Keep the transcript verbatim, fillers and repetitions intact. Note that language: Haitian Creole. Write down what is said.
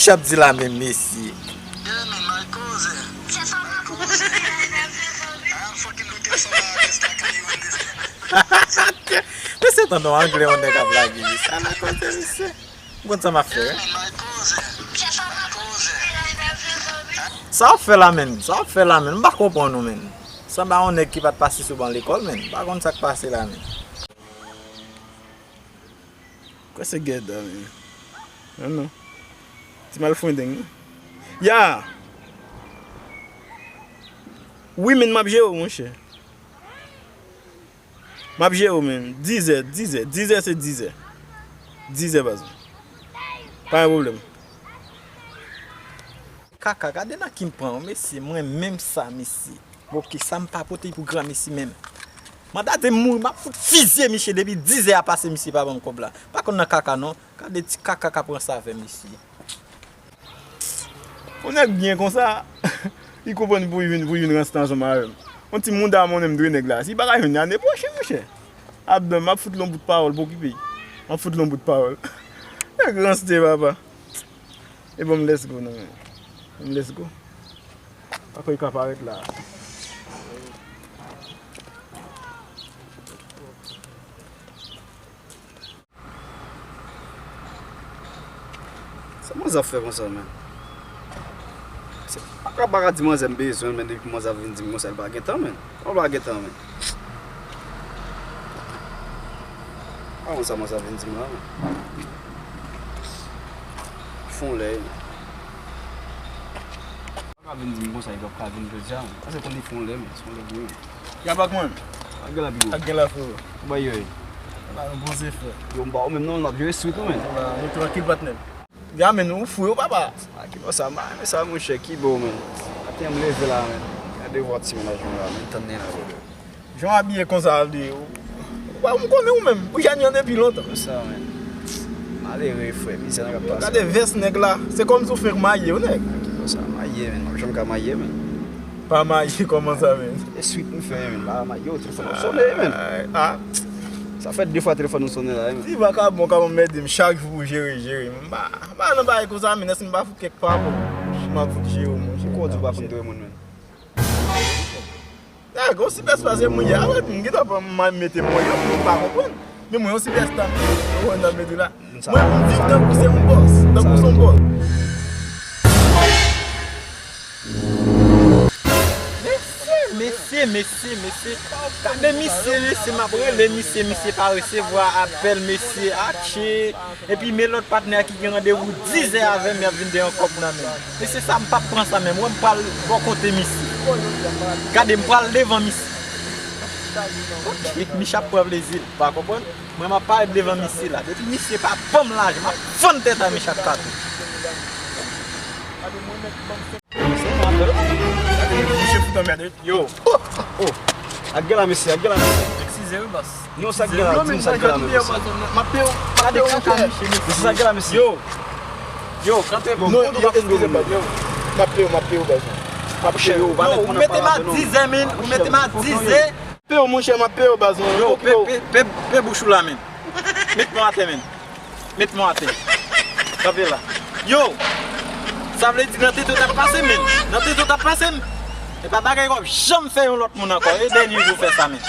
Chap di la menm, mesye. Mesye, tande yon anglè, yon nèg ap lage, mesye. Ala koze, mesye. M konn sa m ap fè, wi. Sa w ap fè la, menn? Sa w ap fè la, menn? M pa konprann ou, menn. Sanble yon nèg ki pa t pase sou ban lekòl, menn. M pa konn sa k pase la, menn. Kwè se gèda, menn. Non, non. Ti malfrendeng, non? Ya! Wi, menn, m ap jere w, monchè. M ap jere w, menn. Dizè, dizè, dizè se dizè. Dizè, baz. Pa gen pwoblèm. Kaka, gade nan ki m pran w, mesye, mwen menm sa, mesye. Bon, ki sa m pa pote pou granmesi menm. Manda de mouri, m ap fout fizye misye depi dizè a pase, misye pa ban m kòb la. Pa konn nan kaka non. Gade ti kaka k ap ranse avè misye. Yon nèg byen konsa, li konprann pou li vin, pou li vin ranse ansanm avè m. Yon ti mouda monnen m dwe nèg la. Si li pa ka jwenn li ane pwochen, monchè. Ap dan, m ap fout l yon bout pawòl, pa okipe. M ap fout l yon bout pawòl. Nèg ranse, papa. E bon, m let's go, non, men. M let's go. Akoz li ka parèt la. Sa manzè ap fè konsa, men? Se pa ka, pa ka di manzè m bezwen l, men depi manzè ap vin di m konsa, li pa gen tan, men. Kòman l pa gen tan, men? Pa konn sa manzè ap vin di m la, men. Fon lè, men. Pa ka vin di m konsa, li p ap ka vin jodi a, men. Paske konn li fon lè, men. Se yon lè vre, men. Ya, Blackman. Ak gen la, Bigo. Ak gen la, frero. Ou bay yo, e? Ba, nou poze, frè. Yo, m ba ou menm non, m ap jere street ou, men. Ba, nou trankil, patnè. Ya, men, ou fou, yo, papa. A, ki bò sa, m pa renmen sa, monchè, ki bò, men. Maten, m leve la, men. Gade vwa ti mennaj mwen la, men, tann nen la, frè. Jan w abiye konsa, de, ou, ou pa, m konnen ou menm. Ou jèn jan depi lontan. Konsa, men. Malere, frè, mizè nèg ap pase. Gade vès nèg la. Se kòmsi w fenk marye, wi, nèg. Ki bò sa, marye, men. M ap janm ka marye, men. Pa marye, kòman sa, men? E street m fè, men. M pa marye, telefòn ap sonnen, men. Ay, ah. Sa fè de fwa telefòn nou sonnen la, men. Si vakabon ka ban m ede m chak jou pou jere, jere. M pa, m pa nan bagay konsa, men. Èske m pa fout kèk pa, bon? M ap fout jere w, monchè. Poukò w di w pa konn jere moun, men? Nèg, yon sipès pase mwen yè, wè, m gentan pran, m mete mwen yo, m pa konprann. Men mwen yon sipès ta, ou konn nan mete la. Mwen, m viv tankou se yon bòs, tankou se yon bòs. Mesye, mesye, mesye, mesye. Gade misye, mesye, m ap rele misye, misye pa resevwa apèl, mesye, atchè. Epi men lòt patnè a ki gen randevou dizè avè m, y ap vin de yon kòb nan men m. Mesye sa, m p ap pran sa menm. Wè m pral bò kote misye. Gade, m pral devan misye. Ok, misye ap pran plezi l. Pa konprann? Mwen, m ap parèt devan misye la. Depi misye pa ban m lajan, m ap fann tèt a misye ak katon. Misye fout anmède. Yo. Oh, oh. Ak gen la, mesye, ak gen la, mesye. Eskize wi, bòs. Non, sa gen la, di m sa gen la, mesye. M ap peye w, m ap peye w, monchè. Mesye, sa gen la, mesye. Yo. Yo, kanpe, bon. Non, yo, eskize, baz. M ap peye w, m ap peye w, baz. M ap peye w, ou pa mèt pran nan pawòl la, non. Ou mete m a dizè, men. Ou mete m a dizè. Peye w, monchè, m ap peye w, baz. Yo, pe, pe, pe, pe bouch ou la, men. Met mwen atè, men. Met mwen atè. Kanpe la. Yo! Sa vle di nan tete w t ap pase m, men. Nan tete w t ap pase m. E pa bagay w ap janm fè yon lòt moun ankò. E dènye jou w fè sa, men.